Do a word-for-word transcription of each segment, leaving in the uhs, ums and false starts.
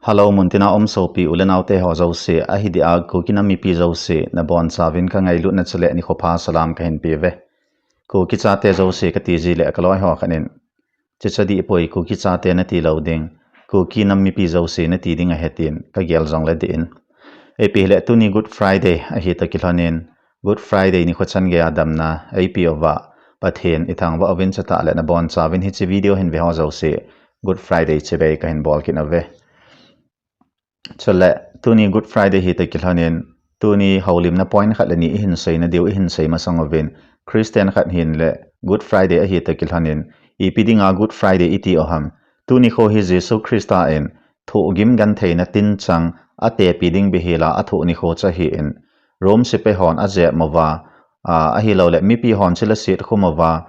Hello, muntina um sopi u le naote ho jouse, ahidia Kuki nam mipi jouse, nabonchauvin kangailutna chule nikho pha salam kahin peuve. Kuki chate jouse kati jile kaloi ho khat in, "Checha dih poi, Kuki chate nati lou ding, Kuki nam mipi jouse nati ding ahi," tin kagel jongle dih in. Ipi hile tuni Good Friday ahi toh kilhonin, Good Friday nikho chan geiya damna eipeh uva Pathen ithangvah uvin, chuteng le nabonchauvin hiche video hin ve ho jouse Good Friday chibai kahin bol kit uve. Chule tuni Good Friday hi toh kilhonin, tuni houlimna point khat le ni ihin seina diu ihin sei masang uvin, Christian khat hin le Good Friday ahi toh kilhonin, ipi dinga Good Friday iti u ham? Tuni nikho hi Jesu Christa in thohgim gentheina tinchang atepi ding beihela athoh nikho chu ahin, Rome sepai hon ajep uva, a, ahilouleh mipi hon chilset khum uva,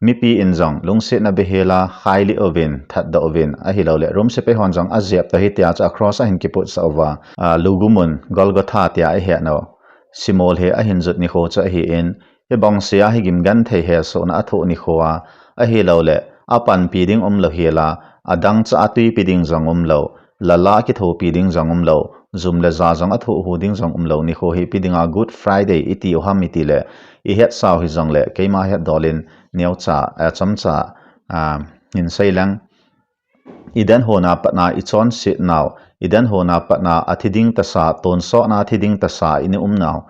mipi in jong lungsetna beihela khailih uvin, thatdoh uvin, ahilouleh Rome sepai hon jong ajep toh hitia chu a cross ahin kiputsah uva, a, lugumun Golgotha tia ihet nau simol hi ahin jot nikho chu ahin, hibang sea hi gim genthei hesohna athoh nikho a, ahilouleh apanpi ding umlou hela, adangchah a tuipi ding jong umlou, lala kithopi ding jong umlou, jum le ja jong athoh hu ding jong umlou nikho hi ipi dinga Good Friday iti u ham iti le, ihetsau hijongle keima hetdol in neocha, a, chomcha, a, hin sei leng. Eden hon a patna ichonset nau, Eden hon a patna athi ding tasa, tonsot na thi ding tasa ina um nau,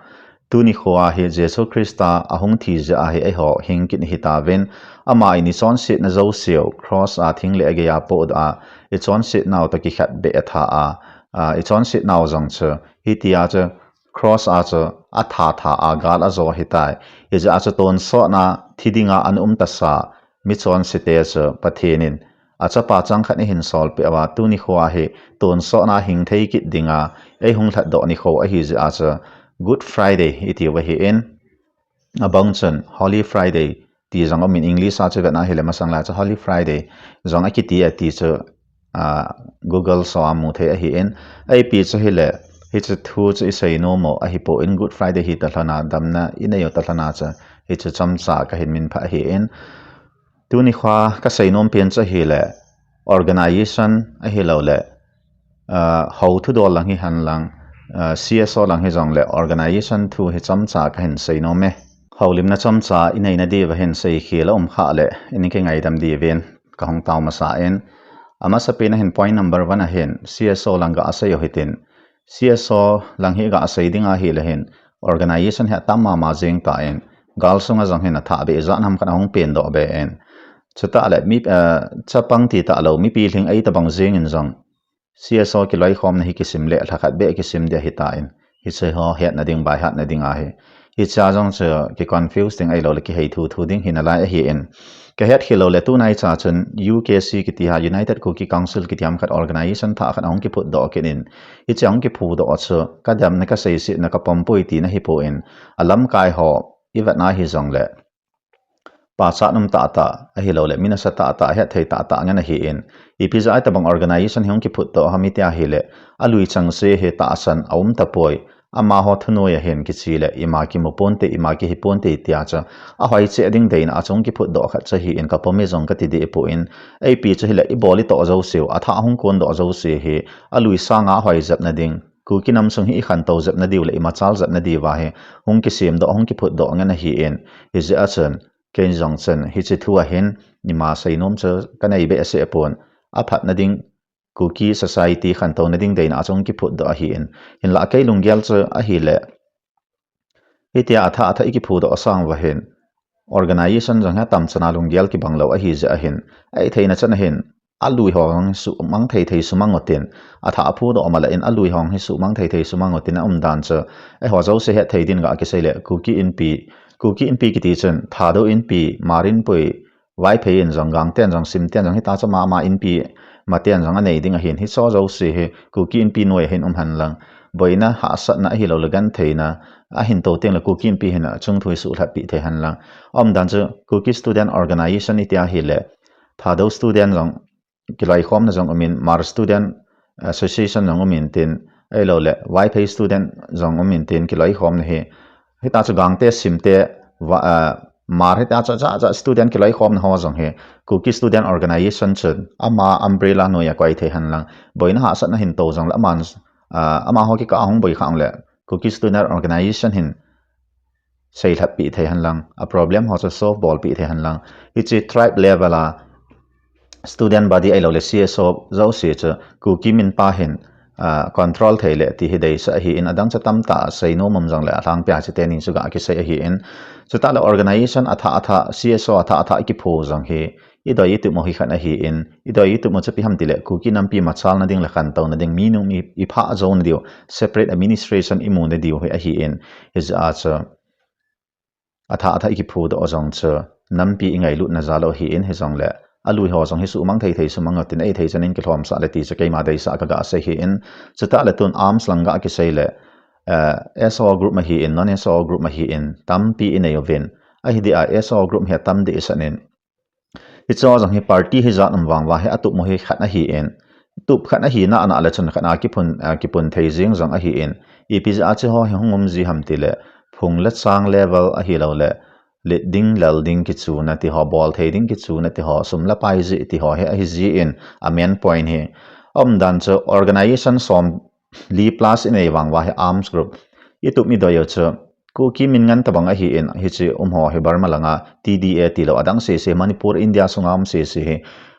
tuni nikho a hi Jesu Christa ahung thi jeh a hi eiho hing kit hitauvin, ama in ichonsetna jouseu cross a thing le agei a pohdoh a, ichonset nau toh kikhetbeh atha a, a, ichonset nau jong chu hitia chu cross a chu atha tha a gal ajo ahitai. Hijeh a chu tonsot na thi dinga ana um tasa michonsete chu Pathen in achapa changkhat in ahin solpeh uva, tuni nikho a hi tonsot na hing thei kit dinga eihung lhatdoh nikho ahi jeh a chu Good Friday iti u ahin, abang chun Holy Friday ti jong umin, English a chu vet na hile masang lai chu Holy Friday jong akiti ati chu, a, Google so a mu thei ahin, ipi chu hile hiche thu chu isei nom u ahipon, Good Friday hi toh kilhona damna inei u toh kilhona chu hiche chomcha kahin minphah ahin, tuni nikho a kasei nom pen chu hile organization ahilouleh, a, hou thudol lang hi hen lang, a, C S O lang hijongle organization thu hi chomcha kahin sei nom e. Houlimna chomcha ineina diuva hin seikhel a um khah le in kingaidam diuvin kahung tao masa in, amasapen a hin point number one a hin C S O lang gasei u hitin, C S O lang hi gasei ding ahile hin organization hi atam mama jing tan, gal sunga jong hin athah beh jat ham khat ahung pendoh beh in, chuteng le mi, a, chapang ti talou mipi lhing ei tabang jing in jong C S O kiloikhomna hi kisim le lhakhat beh kisim ding ahitan, hiche ho hetna ding, baihatna ding ahi. Hichea jong chu kiconfuse ding ahilouleh kihei thuthu ding hi nalai ahin, kahet khel loule tunaicha chun U K C kiti ham, United Kuki Council kiti ham khat organization thah khat ahung kiphutdoh kit in, hiche ahung kiphutdoh chu kademna, kaseisetna, kapompui tina hipon, alamkai ho ivet na hijongle pachat um tahtah ahilouleh mi nasa tahtah, hetthei tahtah ngen ahin, ipi jeh a hitabang organization hi hung kiphutdoh ham iti ahile, alui chengse hi tahsan aum tapoi, amaho thunoi a hin kiche le ima kimu ponte, ima kihi ponte tia chu ahoi cheh ding deina a chu hung kiphutdoh khat chu ahin, kapom e jong kati deh pon, ipi chu hile ibol itoh jouseu, athah hung kondoh jouse hi alui sanga ahoi jepna ding, Kuki nam sung hi ikhantou jepna diu le imachal jepna diuva hi hung kisemdoh, hung kiphutdoh ngen ahin, hijeh a chun kei jong chun hiche thu a hin ima seinom chu kanei behseh pon, aphatna ding Kuki society khantouna ding deina a chu hung kiphutdoh ahin, hinlah kei lunggel chu ahile, hitia athah athah ikiphutdoh sang uva hin organization jong hi atamchana lunggel kibang lou ahijeh a hin, ahitheina chan a hin alui ho jong hi sumang thei thei sumang utin, athah aphutdoh male in alui ho jong hi sumang thei thei sumang utin, aumdan chu eiho jouse hetthei din gasei le, Kuki Inpi, Kuki Inpi kiti chun Thadou Inpi, Hmar Inpi, Vaiphei in jong, Gangten jong, Simten jong, hitachu ama ama Inpi maten jong anei ding ahin, hicheho jouse hi Kuki Inpi noi a hin um hen lang, boina, hahsatna ahiloule gentheina ahin to tengle Kuki Inpi hin achung thu hi suhlhatpeh thei hen lang. Aumdan chu Kuki Student Organization iti ahile, Thadou Student jong kiloikhomna jong umin, Hmar Student Association jong umin tin, ahiloule Vaiphei Student jong umin tin, kiloikhomna hi hitachu Gangte, Simte, Va-, a, Mar hita cha cha cha student kiloikhomna ho jong hi Kuki Student Organization chun ama umbrella noiya koi thei henlang, boina hahsatna hin to jongle aman, ah, amaho kikah a hung boi khah le Kuki Student Organization hin seilhap pi thei henlang, a problem ho chu solve bol pi thei henlang. Hiche tribe level a student body ahilouleh C S O jouse chu Kuki min pa hin, ah, control thei le ti hi deisah ahin, adang chu tamtah seinom um jongle alhangpia chu teni chu ga kisei ahin. Chutah le organization athah athah, C S O athah athah kiphu jong hi idoi itup mo hi khat ahin, idoi itup mo chu ipi ham tile Kuki nampi machalna ding le khantouna ding, mi nung mi iphah jouna diu, separate administration imuna diu hi ahin, hijeh a chu athah athah ikiphu doh jong chu nampi ingailutna jal u ahin, hijongle alui ho jong hi sumang thei thei sumang u tin, eithei chan in kilhomsah le ti chu keima deisah kaga sei ahin. Chutah le tun arms lang ga kisei le, eh, S O group ahin, non S O group ahin, tampi inei uvin, ahi dia S O group hi atam deh san in, hiche jong hi party hijat um vang uva hi atup mo hi khat ahin, tup khat ahina ana le chun khat a kipun, ah, kipun thei jing jong ahin, ipi jeh a hiche ho hi hung um ji ham tile phung le chang level ahilouleh let ding lel ding kichuna ti ho, bol thei ding kichuna ti ho, sum le pai jeh ti ho hi ahi jin, a main point hi. Aumdan chu organization somli plus inei vang uva hi arms group itup mi doi u chu Kuki min ngen tabang ahin, hiche um ho hi Burma langa T D A tilou adang sese, Manipur, India sunga um sese hi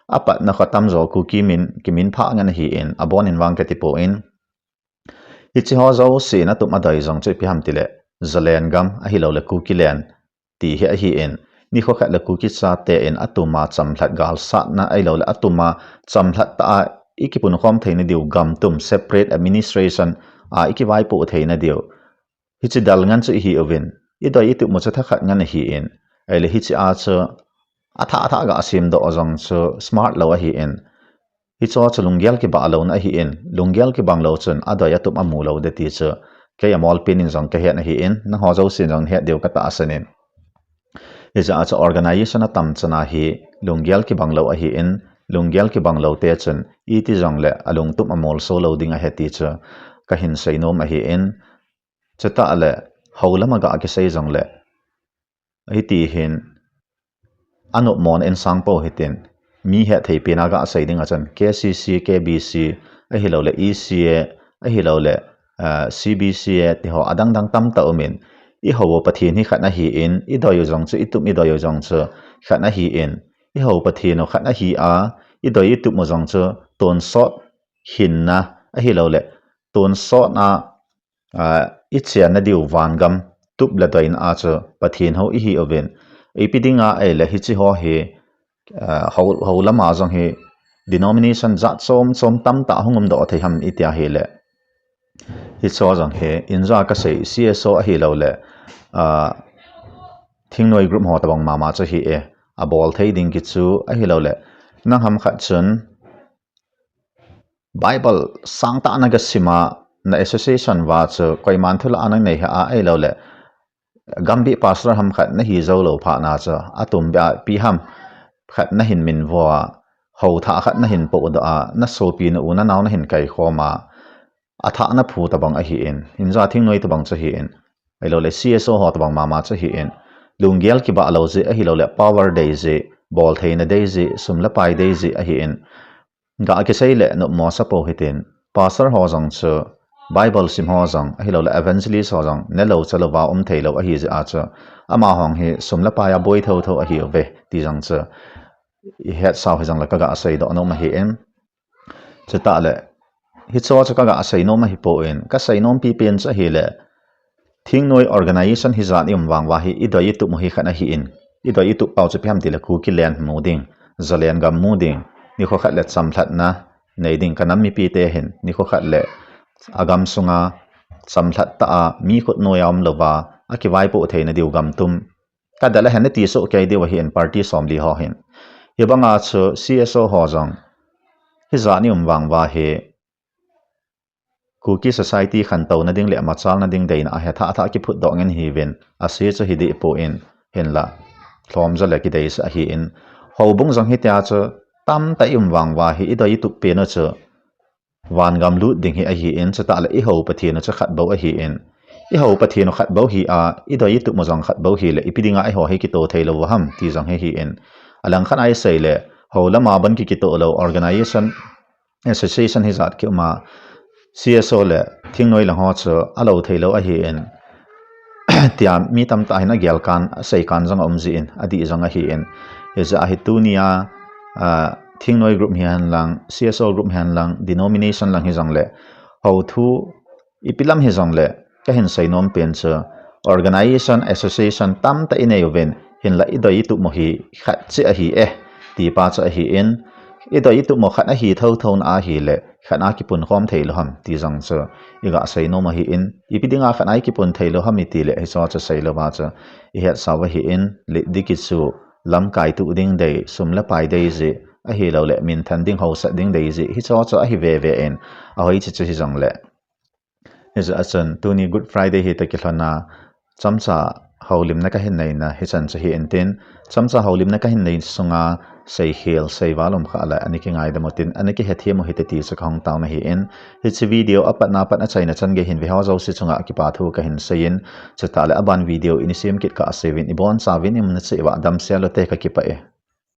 apatna kho tamjo Kuki min, kimin phah ngen ahin, abon in vang kati poi. Hiche ho jouse in atup adoi jong chu ipi ham tile Zalengam ahilouleh Kukiland ti hi ahin, nikho khat le Kuki chate in atum a chamlhat galsatna ahilouleh atum a chamlhat tah a ikipunkhom theina diu, gamtum separate administration a ikivaipoh theina diu, hiche dal ngen chu ihi uvin, idoi itup mo chu thakhat ngen ahin, ahile hiche a chu athah athah ga semdoh jong chu smart lou ahin, hiche chu lunggel kibah louna ahin, lunggel kibang lou chun adoi atup amu lou ding ti chu kei amolpen in jong kahet ahin, nangho jousen jong nahet diu katahsan in. Hijeh a chu organization atam chana hi lunggel kibang lou ahin, lunggel kibang lou te chun iti jongle alungtup amolso lou ding ahi ti chu kahin seinom ahin, chutah le hou lam a ga kisei jongle hiti hin anop mona insang pou hitin, mi hetthei pen a ga sei ding a chun K C C, K B C, ahilouleh E C A, ahilouleh, ah, C B C A ti ho adang dang tamtah umin, ihou u Pathen hi khat ahin, idoi u jong chu, itup idoi u jong chu khat ahin, ihou Pathen u khat ahi a, idoi itup u jong chu tonsot hinna ahilouleh tonsot a, ah, ichenna diu vangam tup le doina a chu Pathen hou ihi uvin. Ipi dinga ahile hiche ho hi, ah, hou, hou lama jong hi denomination jat chom chom tamtah hung umdoh thei ham itia ahile, hiche ho jong hi inja kasei C S O ahilouleh, ah, thingnoi group ho tabang mama chu hi e, abol thei ding kichu ahilouleh, nang ham khat chun Bible sangtah na gasima, na association uva chu koiman thulah a nanei ha a ahilouleh, gambih pastor ham khat nahi joulou phatna chu, atumbeh a ipi ham khat nahin minvo a, hou thah khat nahin pohdoh a, nasopinu nanao nahin kaikhom a, athah naphu tabang ahin, inja thingnoi tabang chu ahin, ahilouleh C S O ho tabang mama chu ahin, lunggel kibah lou jeh ahilouleh power dei jeh, boltheina dei jeh, sum le pai dei jeh ahin, ga kisei le nopmo sapou hitin, pastor ho jong chu, Bible sim ho jong ahilouleh evangelist ho jong nelou chalouva um theilou ahijeh a chu, amaho hi sum le pai a boi thotho ahiuve ti jong chu ihetsau hijongle kaga seidoh nom ahin, chutah le hiche chu kaga seinom ahipon, kaseinompi pen chu ahile, thingnoi organization hijat ium vang uva hi idoi itup mo hi khat ahin, idoi itup pau chu ipi ham tile Kukiland mu ding, Zalengam mu ding, nikho khat le chamlhatna nei ding, kanam mipite hin nikho khat le agam sunga chamlhat tah a mi khutnoiya umlouva akivaipoh theina diu gamtum kadal ahi nati sohkei diu ahin, party somli ho hin. Hibanga chu C S O ho jong hijat ium vang uva hi Kuki society khantouna ding le machalna ding deina a hi athah athah kiphutdoh ngen ahiuvin, ase chu hideh poi, hinla lhomjo le kideisah ahin, houbung jong hitia chu tamtah ium vang uva hi idoi itup pen u chu vangam lut ding hi ahin, chutah le ihou Pathen u chu khat bou ahin, ihou Pathen u khat bou hi a, idoi itup mo jong khat bou hi le, ipi dinga eiho hi kitoh thei lou ham ti jong hi hi in. Alang khat a isei le, hou lama ban ki kitoh lou organization, association hi jat ki uma, C S O le thingnoi lang ho chu alou thei lou ahi in. Tia mi tamtah hin agel kan, asei kan jong aum ji in, adih jong ahi in. Hijeh a hi tunia, a, thingnoi group hi hen lang, C S O group hi hen lang, denomination lang hi jong le, hou thu ipi lam hi jong le, kahin sei nom pen chu, organization, association tamtah inei uvin, hinla idoi itup mo hi khat cheh ahi e, ti pa chu ahi in, idoi itup mo khat ahi thotho na ahi le, khat a kipun khom thei lou ham ti jong chu iga sei nom ahi in, ipi dinga khat a ikipun thei lou ham iti le, hicho chu sei lou va chu ihet sau ahi in, lit ding kichu, lamkai tuh ding dei, sum le pai dei jeh, ahilou le, minthan ding hausat ding dei jeh, hicho chu ahi veve in, ahoi chi chu hi jong le. Hijeh a chun, tuni Good Friday hi toh kilhon a, chomcha houlimna kahin neina, hichan chu hi in tin, chomcha houlimna kahin nei sunga, seikhel, seival um kha le, ana kingaidam u tin, ana kihethem u hite ti chu kahung taona hi in, hiche video apatna pat achaina chan gei hin veho jouse chunga kipa thu kahin sei in, chutah le aban video ini sem kit kah seuvin, ibonchauvin iumna cheh uva damsel u te, kakipah e.